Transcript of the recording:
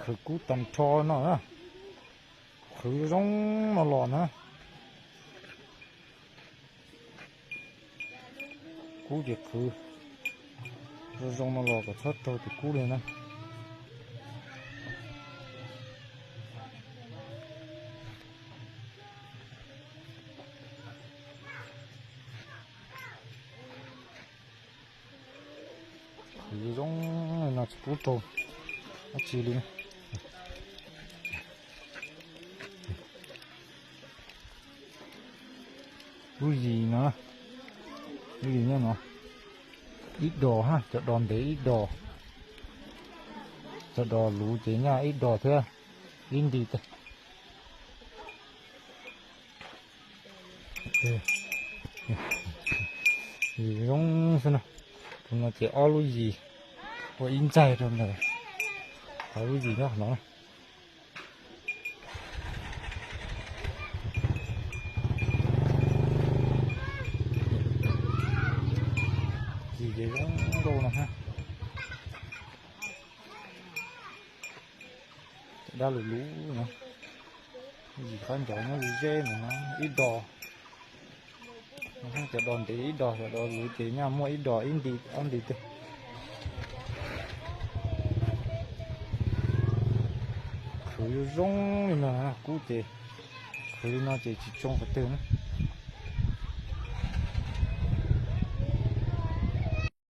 Khwv kub tag nrho no na. Khwv zoo no los na. Kub ces khwv zoo zoo no los kom txhob raug tus kub li na. Khwv zoo no tsis pub raug dab tsi li. Lub yis no, lub yis nyob no, ib dos ha, cov dos ntev ib dos, cov dos luv ces nyaj ib dos thiab, ib nti. Yis zoo xwb na. Tus no ces ob lub yis ua ib ntxaig rau ntawm qhov lub yis nyob qhov no. Yis ces zoo nkauj no ha. Cov dab lus luv no, yim qab ncov nyob ze ze no na, ib dos. Cov dos ntev ib dos, cov dos luv ces nyaj muaj ib dos ib nti ob nti tej. Khwv zoo zoo li no, kub ces khwv li no ces tsis tsoo qhov twg na.